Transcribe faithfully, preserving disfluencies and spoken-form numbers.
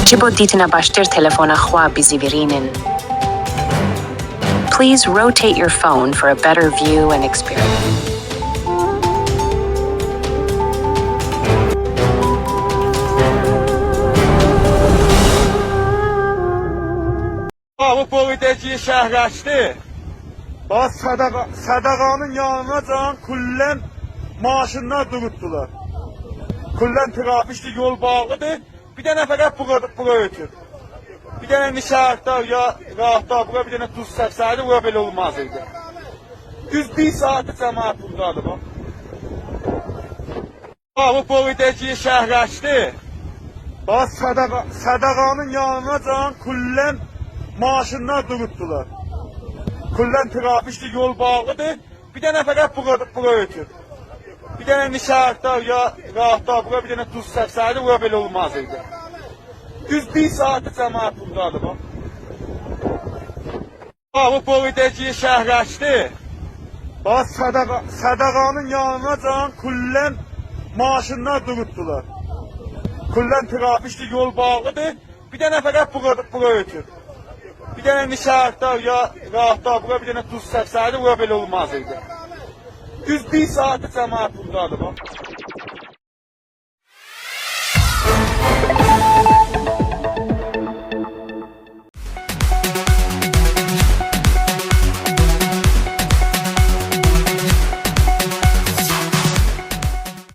جیبو دیتینه باشدیر تلفونا خوا بیزی وئرینین. Please rotate your phone for a better view and experience. ها، بو بویده‌گی شهرکدی. باخ، صدقه، صدقه‌نین یانیناجان کلاً ماشینلار دوروبدولار. کلاً ترافیکدیر، یول باغلیدیر. بیر دنه فقط بورا، بورا اؤتور. بیر دنه نشاطدار یا راحتدار بورا، بیر دنه دوز چکسه‌یدی، بورا بئله اولماز ایدی. دوز بیر ساعاتدیر جماعت بوردادیر، باخ. باخ، بو بویده‌گی شهرکدی. باخ، صدقه، صدقه‌نین یانیناجان کلاً ماشینلار دوروبدولار. کلاً ترافیکدیر، یول باغلیدیر. بیر دنه فقط بورا، بورا اؤتور. بیر دنه نشاطدار یا راحتدار بورا، بیر دنه دوز چکسه‌یدی، بورا بئله اولماز ایدی. دوز بیر ساعاتدیر جماعت بوردادیر، باخ. باخ، بو بویده‌گی شهرکدی. باخ، صدقه، صدقه‌نین یانیناجان کلاً ماشینلار دوروبدولار. کلاً ترافیکدیر، یول باغلیدیر. بیر دنه فقط بورا، بورا اؤتور. بیر دنه نشاطدار یا راحتدار بورا، بیر دنه دوز چکسه‌یدی، بورا بئله اولماز ایدی. دوز بیر ساعاتدیر جماعت بوردادیر، باخ.